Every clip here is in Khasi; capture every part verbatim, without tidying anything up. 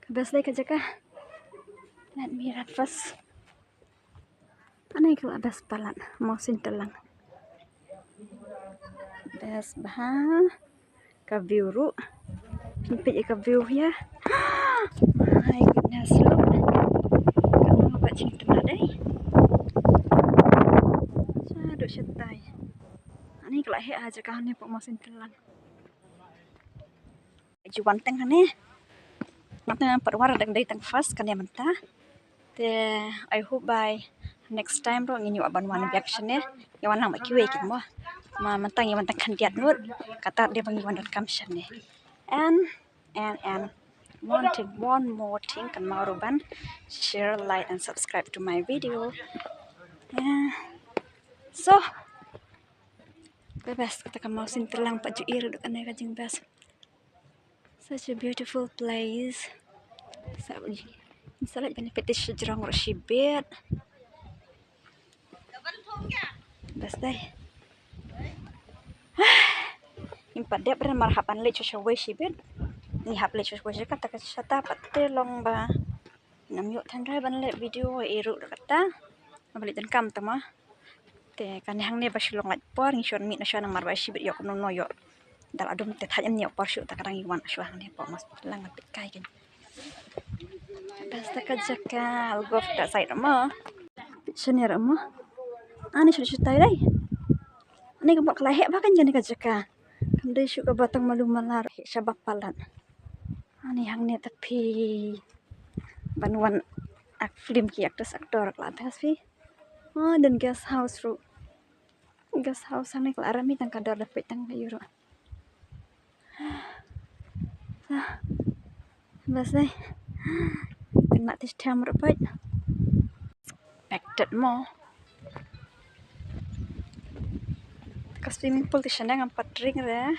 Best dei ka jaka. Let me run first. Ani ka la best palat, Mawsyntillang. Best bha. Ka view ruh. Pynpeit ïa ka view ïa. My goodness, look. Ka ong ba jingtymmen dei. Shaduh shatai. Ani ka la heh ha jaka hangne hapoh Mawsyntillang. Ju wan tang hangne. Nga tang pat wan dang dei tang first kane mynta. Te I hope by next time ruh ngin ïoh ban wan biang shane. Ïa wan lang ba kiwei kin mo. Ma mynta ngi wan tang khyndiat ngut. Kata dei ba ngi wan donkam shane. And, and, and one thing, one more thing, kynmaw ruh ban share, like and subscribe to my video. Yeah. So, ka best kata ka Mawsyntillang pat ju i ruh kane ka jingbest. Such a beautiful place. Sa, sa leit ban peit shajrong ruh shibit. Best dei. Ngim pat dep re namar hap ban leit sha shawei shibit. Ngi hap leit sha shawei shibit kata ka shata pat te long ba ngam ïoh than re ban leh video ïa ruh da kata. Ba leit donkam tama. Te kane hangne ba shu long lait por ngi shu mih na shuwa namar ba shibit ïoh kumno no ïoh. Da la dum te thait em ïoh por shuh ta ka dang ïoh wan shuwa hangne por mas lang peit kai kin. Best ka jaka, I'll go for that side mo. Peit shane ruh mo. Ani shu shu tai dei. Ani ka bok la heh ba kan kane ka jaka. Kam dei shu ka ba tang malu mala ruh heh shaba palat. Ani hangne ta phi. Ban wan ak film ki actress actor la best phi. Oh, dan guest house ruh. Guest house hangne ka la rami tang ka dor da peit tang ka ïu ruh. Best dei. Tang na tis tham ruh peit. Packed mo. Ka swimming pool te shane ngam pat ring re.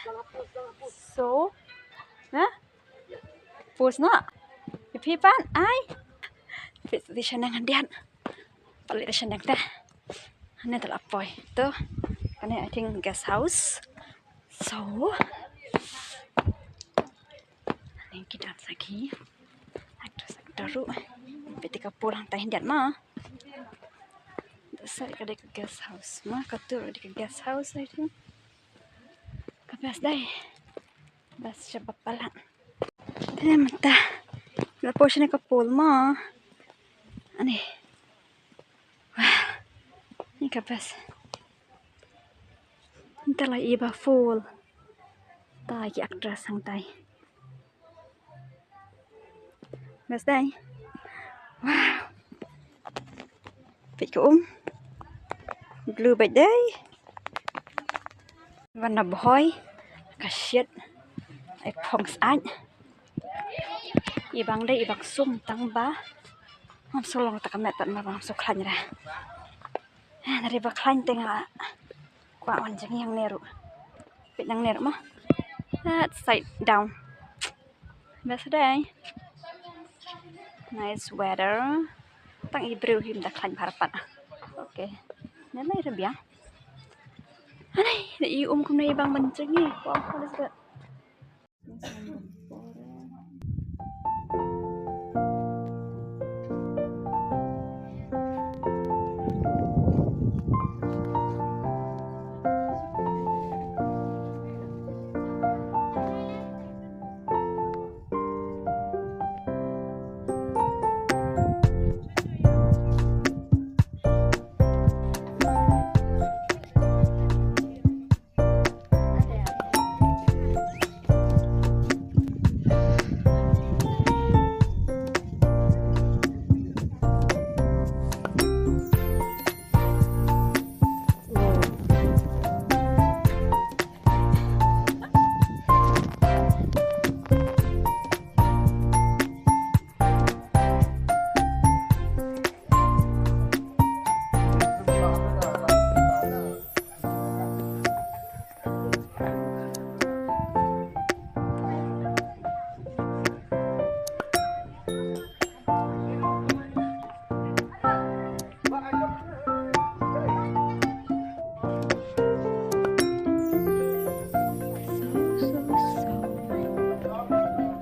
So, ha? Pus no. Ïa phi pat ai. Phi te shane ngan diat. Pali te shane te. Ane te la poi. To. Kane I think guest house. So, ane ki dance aki. Actress actor ruh. Peit ka pool hangtai hyndiat ma. Sa ka dei ka guest house ma, ka tur dei ka guest house I think. Ka best dei. Best shaba palat. Te mynta la poi shane ka pool ma. Ani. Wah. Ni ka best. Mynta la i ba full. Ta ki actress hangtai. Best dei. Wow. Peit ka um. Blue bad dei. Wan na bhoi. Ka shit. Ai phong sait. I bang dei i bang sum tang ba. Ngam shu long ta ka met pat ma bang shu khlaiñ ra. Eh, nari ba khlaiñ te nga kwah wan jngi hangne ruh. Peit nangne ruh ma. That side down. Best dei. Nice weather. Tang i briew hi ym da khlaiñ bha pat. Okay. Ne lai ra biang. Ani, da i um kumne i bang ban jngi. Wow, what is that?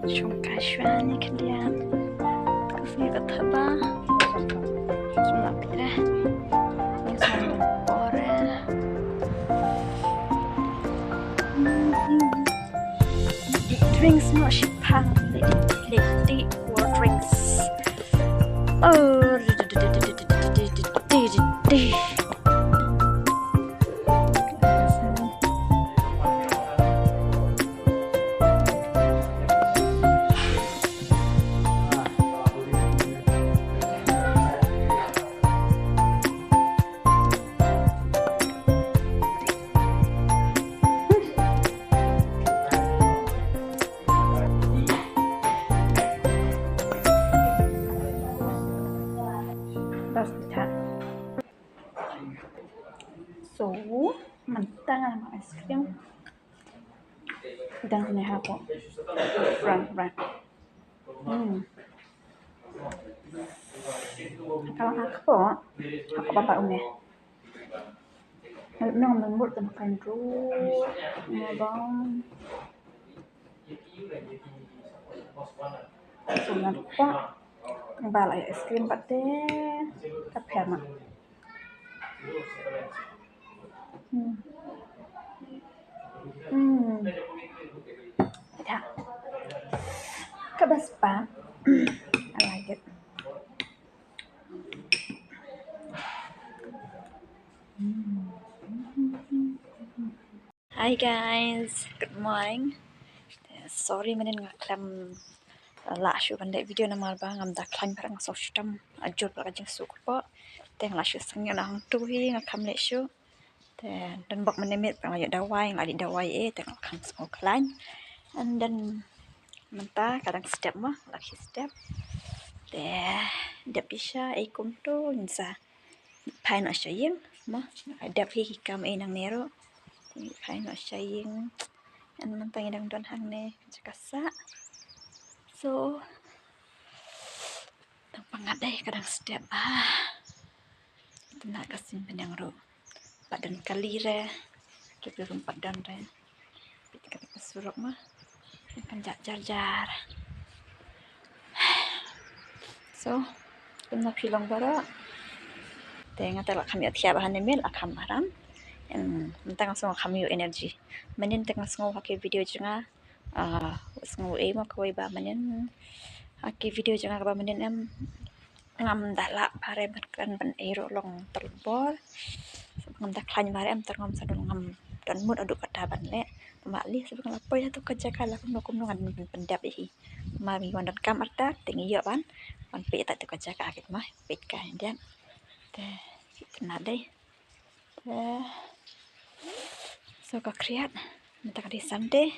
Shong ka shwa ni khyndiat. Ni ka thaba. Suma pira. Ni suma pore. Drinks mo shipang. Drinks. Oh. So, mynta nga ïa ice cream. Dang ne ha ko. Frank, frank. Hmm. Kalau aku, aku bapak umeh. Nang nang mut kan kan tu. Ngabang. So, nga rupa. Ba la ïa ice cream pat te. Ka pher ma. Hmm. Hmm. Ka best part. I like it. Hmm. Hi guys, good morning. Sorry, mynnin nga khlem lah shuh ban leh video namar ba ngam da khlaiñ bha, nga sngew shitom, a jur ka jingsuk kpoh. Te nga lah shu sngewthuh na hangtu hi nga khlem leh shuh. Te don bok mynne miet nga ïoh dawai, nga leh dawai eh, te nga khlem sngew khlaiñ. And then mynta ka dang step mo, la ki step. Te dep pisa ei kumtu ngin sa phai noh sha ïing mo, dep hi ki kam ei nangne ruh. Phai noh sha ïing. And mynta ngi dang don hangne jaka sah. So, tang pangat dei ka dang step. Ah. Tang ka sien pynïang ruh. Pat don kali re. Ki briew ruh pat don re. Peit kata ka surok ma. Kan jah jar jar. So, kumno phi long baroh. Te nga te la kham ïoh thiah bha ne miet, la kham aram. Em, mynta nga sngew kham ïoh energy. Mynnin te nga sngew ha ki video jong nga. Ah, sngew ei mo kawei ba mynnin. Ha ki video jong nga kaba mynnin em. Ngam da lah bha re ban kren ban ei ruh long tyrlok bor. Ngam da khlaiñ bha re em, tyrngam sa don ngam don mut haduh katta ban leh. Tangba at least ba nga la poi ha tu ka jaka la kumno kumno ngan pyndep ïa hi. Namar ngi wan donkam artat te ngi ïoh ban wan peit ha tu ka jaka, kit ma peit ka Indian. Te kit na dei. Te so ka khriat mynta ka dei Sunday.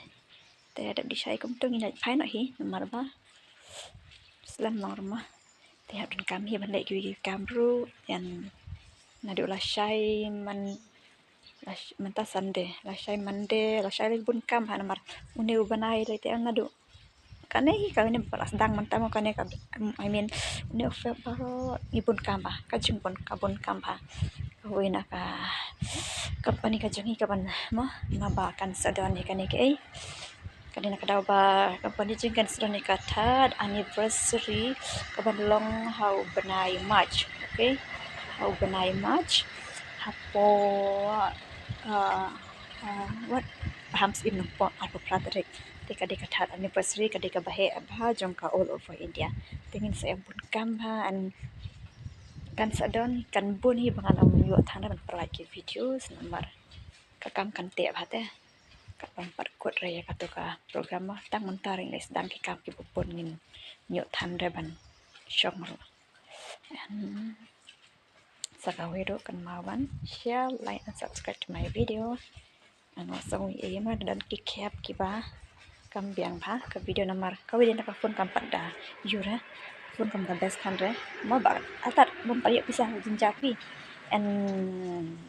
Te dep dei shai kumtu ngin ïa phai noh hi namar ba slem long rma. Te hap donkam hi ban leh kiwei ki kam ruh, ïa naduh lashai man, lash-, mynta Sunday, lashai Monday, lashai lei bun kam ha namar une u bnai lei te naduh. Kane hi ka une ba la sdang mynta mo kane ka, I mean, une u Feb baroh ngi bun kam bha, ka jingbun ka bun kam bha. Kawei na ka company ka jong ngi kaban mo, ma ba kan sa don hi kane kaei. Ka dei na ka daw ba company jong ngi kan sa don ïa ka third anniversary kaban long ha u bnai March, okay? Ha u bnai March. Hapoh, uh, uh, what? Ba hap siem nongpoh arphew phra tarik. Te ka dei ka third anniversary, ka dei kaba heh bha jong ka all over India. Te ngin sa ïa bun kam bha and kan sa don, kan bun hi ba ngan ym ïoh than re ban pynlait ki videos namar ka kam kan teh bha te. Katba pat kut re ïa katu ka program mo, tang mynta re ngi sdang ki kam kiba bun, ngim ïoh than re ban shong ruh. And sa kawei ruh kynmaw ban share, like and subscribe to my video. And also ïa ma don ki khep kiba kam biang bha ka video namar kawei de na ka phone kam pat da ïura, phone kam da best than re. Ma ba atat bym pat ïoh pisa jingjia phi. And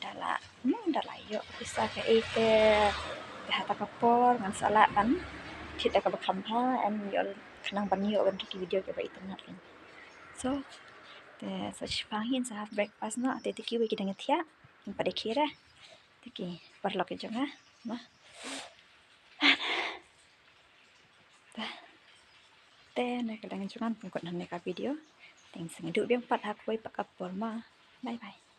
da la Hmm, da la ïoh pisa kaei te, te ha ta ka por ngan sa lah ban thied da kaba kham bha, em, ïoh khnang ban ïoh ban ri ki video kiba itynnad. So te sa shipang hi sa have breakfast noh, te te kiwei ki dang ïathiah, ngin pat ïa khie re. Te ki paralok ki jong nga, ma. Te Te na ka liang jong nga pynkut hangne ka video. Te ngin sa ïakynduh biang pat ha kawei pat ka por mo. Bye bye.